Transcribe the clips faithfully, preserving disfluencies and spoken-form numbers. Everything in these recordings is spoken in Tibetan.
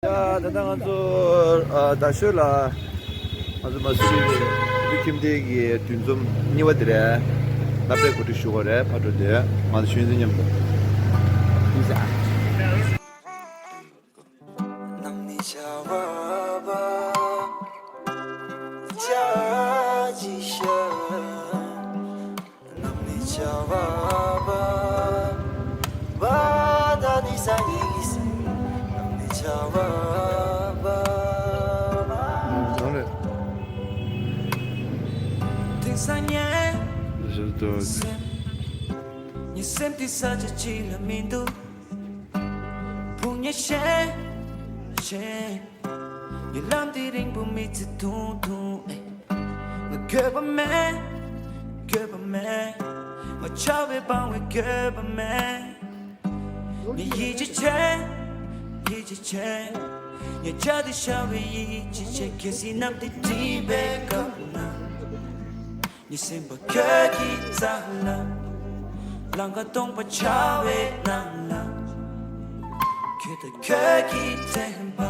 ཡ། ད་ལྟ་ང་ཚོ་ཨ་རྡ་ཤོད་ལ་ང་ཚོ་མ་སུ་རི་བོད་ཁྱིམ་སྡེ་གི་འདུ་འཛོམས་གཉིས་པ་དེ་རེད། སློབ་གྲྭས་གོ་སྒྲིག་ཞུ་བ་རེད། ཕར་འགྲོ་དུས་ང་ཚོ་ཆོས་འཛིན་མཉམ་དུ། དེང་སང་ངས་ངའི་སེམས་འདི་ས་ཆ་གཅིག་ལ་མི་འདུག་ཕུང་ཉེན་གཞན་གཞན། ངའི་ལམ་འདི་རིང་པོ་མི་ཚེ་ཐུང་ཐུང་ཨེ། ང་འགྱོད་པ་མེད། འགྱོད་པ་མེད། ང་འཆལ་བའི་སྤང་བའི་འགྱོད་པ་མེད། ངས་ཡིད་ཆེས་བྱེད། ཡིད་ཆེས་བྱེད། ངས་བྱ་དེ་ཤར་བའི་ཡིད་ཆེས་བྱེད། གལ་སྲིད་གནམ་དེ་སྒྲིབ་པའི་སྐབས་ན། ངའི་སེམས་པ་ཁྱོད་ཀྱི་རྩ་ལ། ལང་ཀ་སྟོང་པ་འཆར་བའི་ནང་ལ། ཁྱོད་དང་ཁྱོད་ཀྱི་དྲན་པ།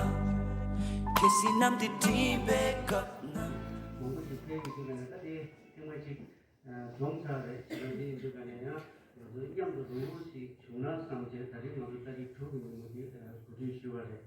གལ་སྲིད་གནམ་དེ་སྒྲིབ་པའི་སྐབས་ན། མང་པོ་ཞིག་ཕེབས་ཀྱི་འདུག་ག་ནས། ད་དེ་ཐེངས་མ་གཅིག་འཛོམས་ཚར་རེད། བྱས་ཙང་དེ་ཡིན་དུས་ག་ནས་ཡང་ང་ཚོ་མཉམ་དུ་རང་རང་ཞིག་བྱུང་ན་བསམ་བྱས། ད་རིང་ང་ཚོ་ཏ་རིག་དྲུག་གི་ཉིན་མོ་དེ་གོ་སྒྲིག་ཞུས་པ་རེད།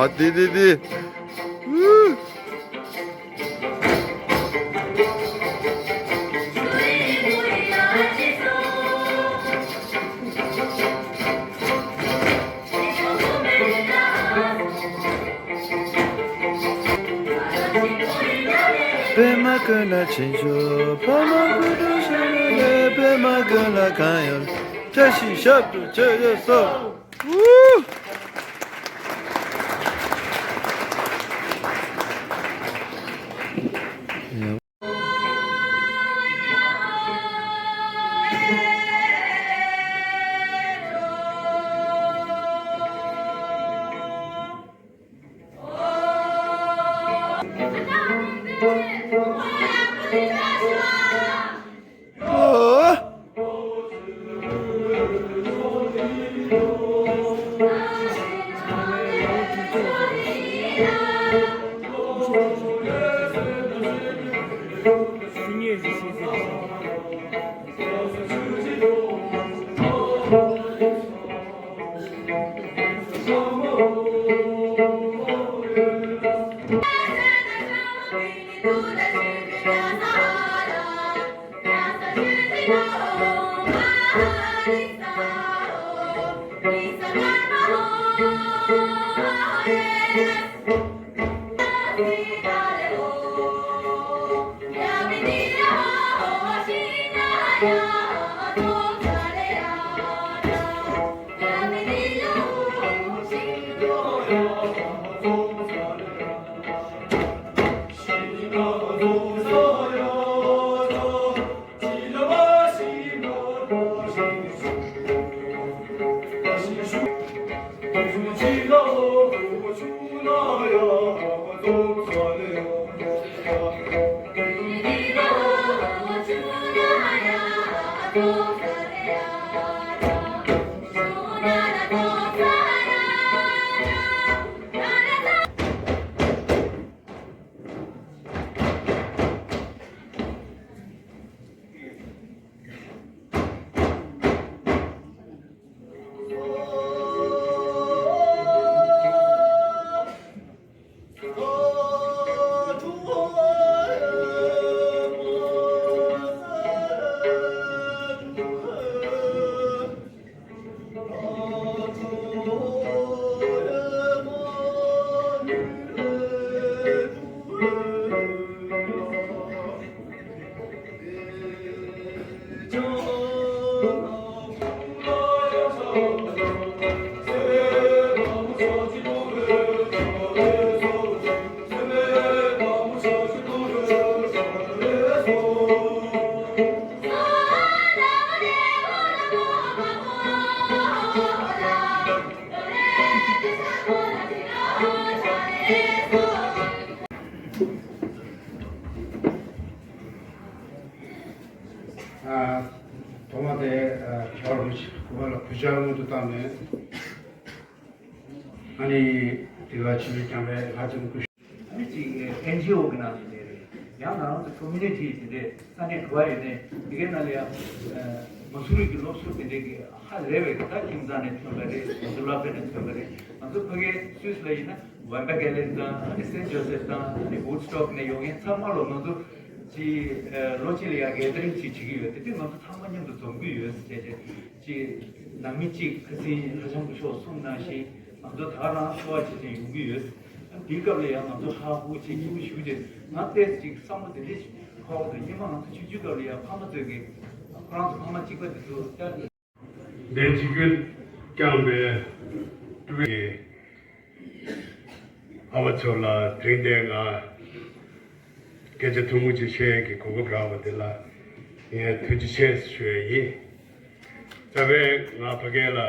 ཨ། དེ་དེ་དེ། པདྨ་ཀུན་ལ་ཆེ་ཤོས་ཕ་མ་ཀུན་ཏུ་ཤོད་ལས། པདྨ་ཀུན་ལ་གང་ཡོད་བཀྲ་ཤིས་ཞབས་ཏུ་མཆོད་ཡོད་སོ། ཨུ། ཐོག་མ་དེ་ཁྱོད་རང་གུ་མ་ལ་གུས་ཕྱག་སྔོན་དུ་བཏང་ནས། ཨ་ནི་དེ་ག་ཆེན་པོའི་སྐྱབས་རེ་ལྷ་ལྕམ་སྐུ། ཨ་ནི་གཅིག་ཨེན་ཇི་ཨོ་གི་ནང་ནས་རེད། ཡང་ང་རང་ཚོ་ཀོ་མུ་ནི་ཊི་དེ་འདྲས་ས་གནས་དྲུག་པ་ཡོད་ནས་དེ་གའི་ནང་ལ་ཡང་མ་སུ་རི་གི་སློབ་ཟུར་དེ་འདྲས་ཀྱི་ཧ་ལས་པའི་ད་ཁྱིམ་ཚང་ནས་ཐོན་པ་རེད། ང་ཚོ་སློབ་གྲྭ་ནས་ཐོན་པ་རེད། ང་ཚོ་ཕ་གའི་སུད་སི་ལ་ཡིན་ན་ཝན་པ་གེ་ལན་དང་ཨ་ནི་སེན་ཇོ་སེབ་དང་ཨ་ནི་ཝུད་སི་ཊོག་ནས་ཡོང་མཁན་ཚང་མ་ལོ་ང་ཚོ་ཅི་ལོ་གཅིག་ལ་ཡང་གེ་དར་རིང་ཅིག་བྱེད་ཀྱི་ཡོད། དེ་དུས་ང་ཚོ་ཚང་མ་མཉམ་དུ་འཛོམས་ཀྱི་ཡོད་ཟེར་བྱས་བྱས། ཅིག་ནང་མི་གཅིག་ཁ་སང་ལྷ་ལྕམ་སྐུ་ཞབས་གསུངས་ནང་བཞིན་ང་ཚོ་ད་ག་རང་འཚོ་བ་བྱེད་བཞིན་ཡོང་གི་ཡོད། དེའི་སྐབས་ལ་ཡང་ང་ཚོ་ཧ་ཧུ་བྱེད་སྐྱིད་པོ་ཞེ་པོ་བྱེད། ང་ཏོག་ཙམ་ཅིག་བསམ་བློ་དེ་འདྲས་ཤིག་འཁོར་འདུག་སྔོན་མ་ང་ཚོ་ཆུང་ཆུང་སྐབས་ལ་ཡང་ཕ་མ་ཚོས་ཀྱི་ཁོ་རང་ཚོ་ཕ་མ་གཅིག་པ་དེ་ཚོ་ལྟ། འདས་ཆིབས་བསྒྱུར་བསྐྱངས་པའི་ཀྲུའུ་ཨེ་ཨ་བ་ཚོ་ལ་དེ་རིང་འདིར་ང་སྐད་ཆ་ཐུང་ངུ་ཅིག་བཤད་ཡས་ཀྱི་གོ་སྐབས་རག་པ་དེ་ལ་ངས་ཐུགས་རྗེ་ཆེ་ཞུ་ཡས་ཡིན། རྩ་བའི་ང་ཕ་གི་ལ་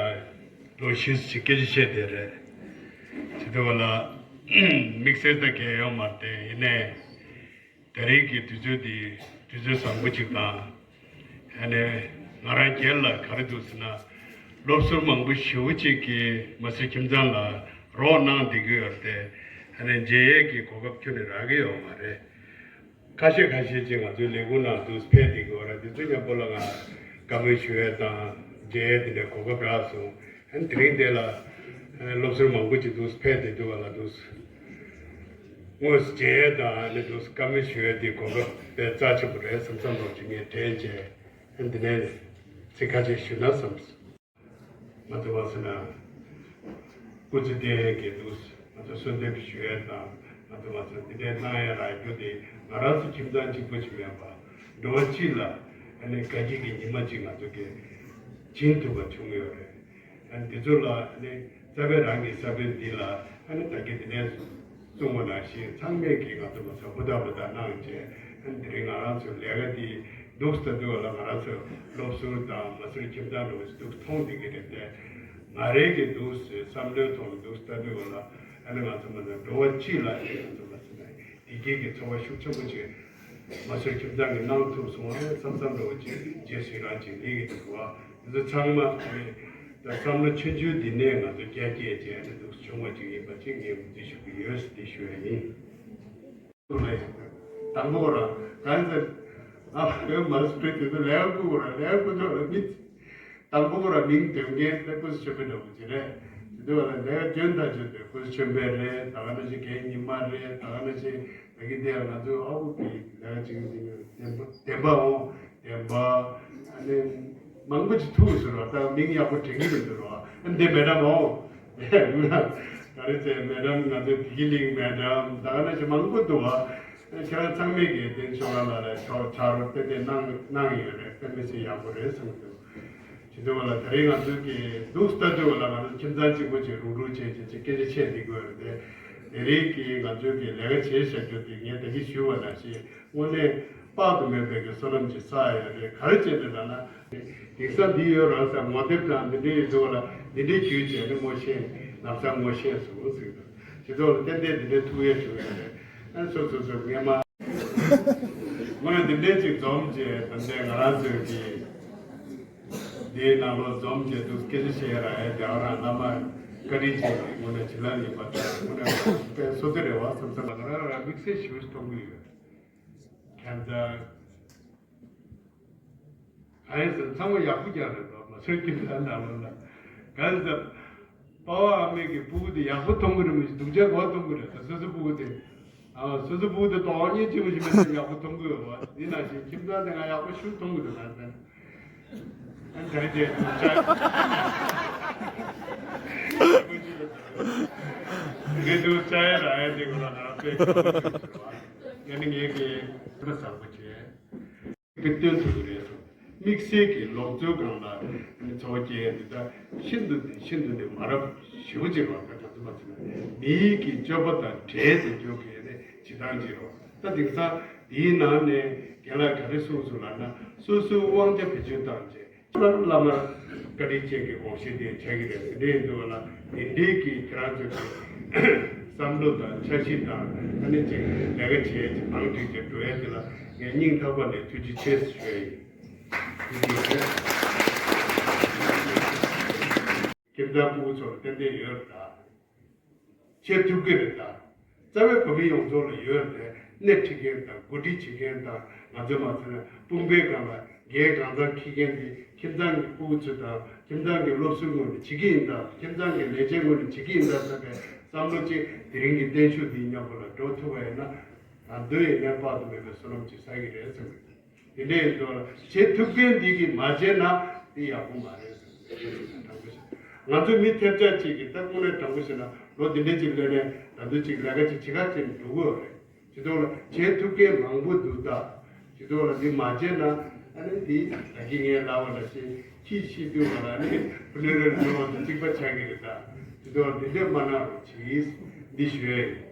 ལོ་བཞི་ཙམ་ཅིག་སྐད་ཆ་བཤད་བསྡད་རེད། བྱེད་དུས་བ་ལ་དམིགས་བསལ་ད་གལ་ཡོད་མ་རེད་དེ། ཡིན་ནའི་ད་རེས་ཀྱི་དུས་ཚོད་འདི་དུས་ཚོད་བཟང་པོ་ཅིག་དང་། ཨ་ནི་ང་རང་སྒེར་ལ་ག་རེ་འདུག་ཟེར་ན། སློབ་ཟུར་མང་པོ་ཞེ་པོ་ཅིག་གིས་མ་སེར་ཁྱིམ་ཚང་ལ་རོགས་གནང་བསྡད་ཀྱི་ཡོད་རེད་དེ། ཨ་ནི་མཇལ་ཡས་ཀྱི་གོ་སྐབས་ཁྱོན་ནས་རག་གི་ཡོད་མ་རེད། ཁ་ཤས་ཁ་ཤས་ཅིག་ང་ཚོའི་ལས་ཁུངས་ནང་དུ་ཕེབས་བསྡད་ཀྱི་ཡོད་རེད། དེ་ཚོ་མཉམ་པོ་ལ་ང་བཀའ་མོལ་ཞུ་ཡས་དང་མཇལ་ཡས་དེ་འདྲའི་གོ་སྐབས་རག་སོང་། ཨ་ནི་དེ་རིང་དེ་ལ་སློབ་ཟུར་མང་པོ་ཅིག་འདུག་ཕེབས་བསྡད་འདུག་བ་ལ་འདུག་དངོས་སུ་མཇལ་ཡས་དང་ཨ་ནི་འདུག་བཀའ་མོལ་ཞུ་ཡས་དེ་གོ་སྐབས་དཔེ་རྩ་ཆེན་པོ་རེད་བསམ་བསམ་བློ་ཅིག་ངས་དྲན་བྱས། ཨ་ནི་འདི་ནས་ཚིག་ཁ་ཤས་ཞུས་ན་བསམ། ང་ཚོ་བ་སི་ན་སྐུ་ཚེ་བརྟན་གྱི་འདུག་ང་ཚོ་གསོལ་འདེབས་ཞུ་ཡས་དང་ ང་ཚོ་མ་ཚོ་འདི་འདྲའི་གནང་ཡ་ལ་རྒྱུ་དེ་ང་རང་ཚོ་ཁྱིམ་ཚང་གཅིག་པོ་ཞིག་མེད་པ། འགྲོ་བ་སྤྱི་ལ་ཨ་ནི་དགའ་སྐྱིད་ཀྱི་ཉི་མ་གཅིག་ང་ཚོ་གིས་སྦྱིན་ཐུབ་པ་བྱུང་ཡོད་རེད། ཨ་ནི་འདི་ཚོ་ལ་ཨ་ནི་རྩ་བའི་རང་གི་ས་བོན་འདི་ལ་ཨ་ནི་ད་གིན་འདི་ནས་གསུངས་པ་ནང་བཞིན་ཚང་མས་ཀྱིས་ང་ཚོ་མ་ཚོ་ཧུར་ཐག་ཧུར་ཐག་གནང་བྱས། ཨ་ནི་དེ་རིང་ང་རང་ཚོའི་ལས་ཀ་འདི་འདུག་ལྟ་དུས་ལ་ང་རང་ཚོ་སློབ་ཟུར་དང་མ་ཟུར་ཁྱིམ་ཚང་འགྲོ་བ་ཞིག་འདུག་མཐོང་བསྡད་ཀྱི་རེད་དེ། ང་རང་གི་འདུག་བསམ་བློའི་ཐོག་ནས་འདུག་ལྟ་དུས་ལ་ཨ་ནི་ང་ཚོ་མ་ཚོ་འགྲོ་བ་སྤྱི་ལ་ཨ་ནི་ང་ཚོ་མ་ཚོ་ནས་བདེ་སྐྱིད་ཀྱི་ཚོར་བ་ཤུགས་ཆེན་པོ་ཅིག་མ་ཚོའི་ཁྱིམ་ཚང་གིས་གནང་ཐུབ་སོང་བ་བསམ་བསམ་འདྲ་བོ་ཅིག་རྗེས་སུ་ཡི་རང་ཅིག་སླེབས་ཀྱི་འདུག་བ། འདི་ཚོ་ཚང་མ་ཨ་ནི་ད་བསམ་བློ་ཆུང་ཆུང་འདི་ནས་ང་ཚོ་རྒྱ་སྐྱེད་བྱས་ཨ་ནི་འདུག་བྱུང་བ་ཅིག་ཡིན་པ་ཅིག་ངས་འདི་ཞུ་གི་ཡོད་ཟེར་འདི་ཞུ་ཡ་ཡིན། དང་པོ་ར་གང་ཟེར་ཨ་ཕ་གི་མ་སྤྲོད་དེ་ཚོ་ལས་ཀ་བསྐུར་ར་ལས་ཀ་བསྐུར་ཐོག་ལ་མི། དང་པོ་ར་མིང་འདོན་མཁན་དེ་སྐུ་གཟུགས་ཆེན་པོའི་འདྲ་བོ་ཅིག་རེད། དེ་དུས་བ་ལ་ལས་ཀ་སྐྱོན་ཐག་ཆོད་དེ་སྐུ་གཟུགས་ཆེན་པོའི་རེད། ད་ག་ནང་བཞིན་རྒན་ཉི་མ་རེད། ད་ག་ནང་བཞིན་ད་གིན་དེ་ང་ཚོའི་ཨ་ཁུ་གི་ལས་ཀ་བྱེད་མཁན་དེ་བདེན་པ་བདེན་པའོ་བདེན་པ་ཨ་ནི་མང་པོ་ཅིག་ཐུག་ཟེར་བ་ད་མིང་ཡག་པོ་དྲན་གྱི་མི་འདུག་རོ། ཨ་འདི་མེ་ཌམ་འོ། ག་རེ་ཟེར་མེ་ཌམ་ང་ཚོའི་བདེ་སྐྱིད་གླིང་མེ་ཌམ་ད་ག་ནང་བཞིན་མང་པོ་འདུག་བ། ཁྱེད་རང་ཚང་མས་ཀྱིས་བསྟན་ཆོག་ལ་ལ་ལ་ཆོག་ཆ་རོགས་ཏན་ཏན་གནང་གནང་ཡོད་རེད། དཔེ་མི་སྲིད་ཡག་པོ་རེད་བསམ་གྱི་འདུག་བྱེད་དུས་བ་ལ་དེ་རིང་ང་ཚོའི་གི་འདུག་ལྟ་དུས་བ་ལ་ང་ཚོ་ཁྱིམ་ཚང་གཅིག་པོ་ཅིག་རུག་རུག་བྱས་བྱས་ཅིག་སྐད་ཆ་བཤད་བསྡད་དགོས་རེད་དེ། དེ་རིང་གི་ང་ཚོའི་གི་ལས་ཀ་བྱེད་བཞག་རྒྱུ་དེ་ངས་ད་གིན་ཞུས་པ་ནང་བཞིན་དངོས་གནས་དཔག་ཏུ་མེད་པའི་གི་བསོད་ནམས་ཀྱི་བསགས་ཡོད་རེད། ག་རེ་བྱས་ནས་ལབ་ན། དེང་སང་འདི་ཡོད་རང་ས་ངོ་དེབ་དང་འདི་འདྲའི་ཡོད་འདུག་བ་ལ་འདི་འདྲའི་བརྒྱུད་བྱས་ནས་ངོ་ཤེས་ལམ་སང་ངོ་ཤེས་སོང་ཟེར་གི་འདུག་དེ་ཚོ་ལ་ཏན་ཏན་དེ་འདྲའི་ཐུགས་ཡ་བྱུང་ཡོད་རེད། ཨ་སོ་སོ་སོ་ངས་མ། ངོས་འདི་འདྲའི་ཅིག་འཛོམས་བྱས་ད་ལྟའི་ང་རང་ཚོའི་གི་འདིའི་ནང་ལོགས་འཛོམས་བྱས་འདུག་སྐད་ཆ་བཤད་ཡ་ར་ཨེ་དེ་ཨ་རང་བླ་མ་བཀའ་དྲིན་ཆེ་གི་དངོས་གནས་བྱིན་རླབས་ཡིན་པ་དང་དངོས་གནས་དཔེ་སོ་སོ་རེད་བ་བསམ་བསམ་ང་རང་རང་དམིགས་བསལ་ཞེ་པོ་ཞིག་མཐོང་གི་ཡོད། ཁྱད་མཚར། གང་ཡིན་ཟེར་ཚང་མ་ཡག་པོ་རྐྱང་རེད་དོ། མ་སོན་གྱི་ལ་ན་ལོ་ན། གང་ཡིན་ཟེར། པ་ཕ་ཨ་མས་ཀྱི་སྤུ་གུ་དེ་ཡག་པོ་མཐོང་གི་རེད་མི་ཤེས། སྡུག་ཅག་གོ་མཐོང་གི་རེད་ད། སོ་སོ་སྤུ་གུ་དེ། ཨ་སོ་སོ་སྤུ་གུ་དེ་གདོང་བརྙན་ཆེན་པོ་ཞིག་མེད་ན་ཡག་པོ་མཐོང་གི་ཡོད་པ། འདི་ནང་བཞིན་ཁྱིམ་ཚང་དེ་ང་ཡག་པོ་ཞུ་མཐོང་གི་འདུག་ང་ཚོ། ཨ་ནི་ད་རེས་དེ་སྡུག་ཅག་ངས་སྡུག་ཅག་ཡ་ར་ཡ་དེ་ཁོ་ན་ང་རང་དཔེ་ཁག་པོ་ཞིག་འདུག་ཨ། ཡ་ནི་ངས་ཀྱི་ཁ་བཟང་པོ་བྱས། དཔེ་སྟོན་ཐུབ་ཀྱི་རེད་གསུངས། དམིགས་བསལ་གྱི་ལོ་གཙོའི་སྒང་ལ་ཚོགས་རྒྱན་འདི་དག་ཤིན་ཏུ་ནས་ཤིན་ཏུ་ནས་མ་རབས་ཞེ་པོ་ཅིག་རོགས་ད་ག་ཚོད་མ་ཚོད་ན་མིའི་གི་སྤྱོད་པ་དང་འབྲེལ་ཏེ་སྐྱོད་མཁན་ནི་བྱེད་སྟངས་ཅིག་རོགས་ད། དེང་སང་འདིའི་ནང་ནས་རྒན་ལགས་ག་རེ་གསུངས་སོང་ལབ་ན་སོ་སོའི་དབང་ཆ་བེད་སྤྱོད་བཏང་རྗེས། བླ་མ་བཀའ་དྲིན་ཅན་གྱི་དགོངས་བཞེད་དེ་བྱ་གི་རེད། དེ་འདྲ་ཡིན་དུས་ལ་དེ་འདྲའི་གི་ཁྱེད་རང་ཚོ་གི་བསམ་བློ་དང་འཆར་གཞི་དང་ཨ་ནི་ཅིག་ལས་ཀ་བྱེད་ཀྱི་བང་སྒྲིག་ཅིག་འགྲོ་ཡ་དེ་ལ་ངས་སྙིང་ཐག་པ་ནས་ཐུགས་རྗེ་ཆེ་ཞུ་ཡ་ཡིན། ཁྱེད་ཚོ་སྤུ་གུ་ཚོར་ཏན་ཏན་ཡོད་རེད་ད། བྱེད་ཐུབ་ཀྱི་རེད་ད། རྩ་བའི་བོད་མི་ཡོངས་རྫོགས་ལ་ཡོད་རེད། སྣེ་ཁྲིད་མཁན་དང་འགོ་ཁྲིད་བྱེད་མཁན་དང་ང་ཚོ་མ་ཚད་ན་དཔུང་པའི་སྒང་ལ་འགན་གང་ཚང་འཁྱེར་མཁན་དེ་ཁྱིམ་ཚང་གི་སྤུ་གུ་ཚོ་དང་ཁྱིམ་ཚང་གི་སློབ་ཟུར་ངོས་ནས་བྱེད་ཀྱི་ཡིན་ད། ཁྱིམ་ཚང་གི་ལས་བྱེད་ངོས་ནས་བྱེད་ཀྱི་ཡིན་ད་བསམ་པའི་བསམ་བློ་གཅིག་དེ་རིང་གི་བརྟན་བཞུགས་འདིའི་མཉམ་པོ་ལ་འགྲོ་ཐུབ་པ་ཡིན་ན་ད་དུང་ཡིན་ནའི་དཔག་ཏུ་མེད་པའི་བསོད་ནམས་ཅིག་བསགས་ཀྱི་རེད་བསམ་གྱི་འདུག་དེ་འདྲའི་ཡིན་དུས་ལ་བྱེད་ཐུབ་མཁན་འདི་གིས་མ་བྱས་ན་དེ་ཡག་པོ་མ་རེད་ཟེར་ནས་དྲང་པོ་ཞིག་ང་ཚོ་མི་ཐེབས་ཆག་ཅིག་གིས་ད་དངོས་གནས་དྲང་པོ་བཤད་ན་ལོ་འདི་འདྲའི་ཅིག་སླེབས་ནས་ད་དུང་ཅིག་ལས་ཀ་ཅིག་བྱེད་ག་ཅིག་འགྲོ་གི་ཡོད་རེད། བྱེད་དུས་ལ་བྱེད་ཐུབ་མཁན་མང་པོ་འདུག་ད། བྱེད་དུས་ལ་འདི་མ་བྱས་ན་ཨ་ནི་འདི་ད་གིན་ངས་ལབ་པ་ནང་བཞིན་ཁྱི་ཤི་དུས་ལ་ཨ་ནི་བུ་ནུ་རེ་འགྲོ་བ་དང་གཅིག་པ་ཆགས་ཀྱི་རེད་ད། བྱེད་དུས་ལ་འདི་འདྲས་མ་གནང་རོགས་གྱིས། འདི་ཞུ་ཡ་ཡིན།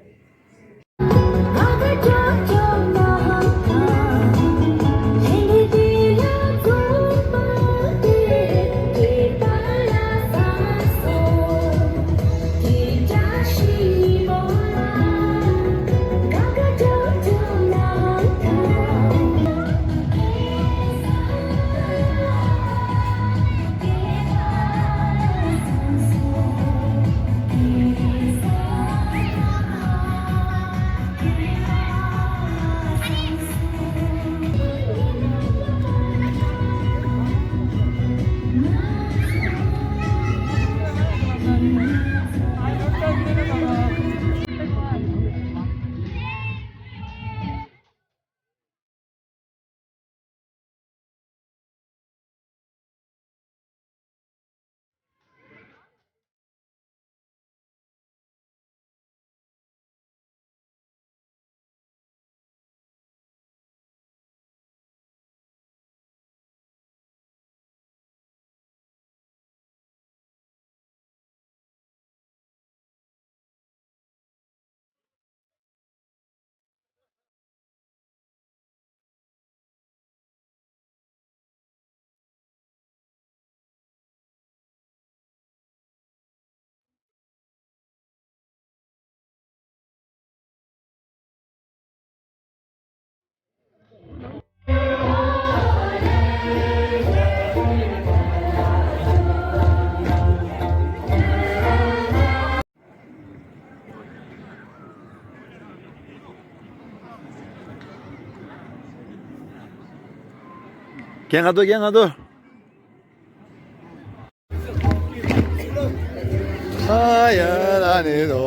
རྒན་ང་དོ་རྒན་ང་དོ། ཨ་ཡ་ལ་ནི་དོ།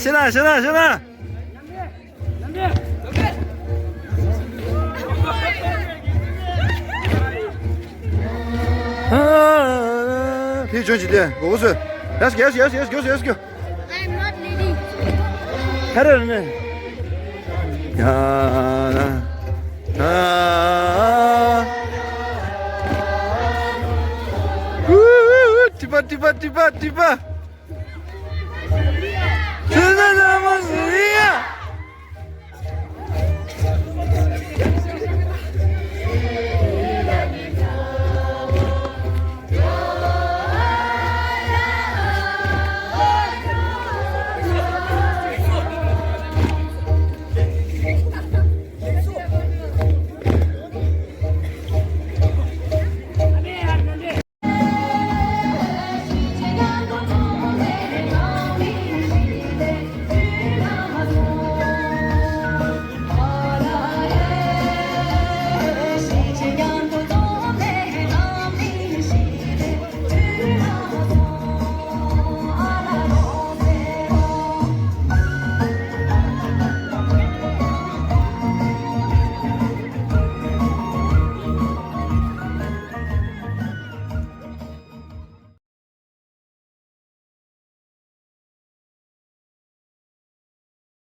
ཤེས་ན་ཤེས་ན་ཤེས་ན། ཕི་ཇོན་ཅི་ཏེ་གོ་གོ་སོ། ཡ་སི་ཡ་སི་ཡ་སི་ཡ་སི་ཡ་སི་ཡ་སི། I am not ready. ཧ་ར་ནེ། ཡ་ན། ཨ། ཨུ་ཨུ་ཨུ། ཏི་པ་ཏི་པ་ཏི་པ་ཏི་པ། ཚེ་ན་ན་མ་སུ་རི་ཡ།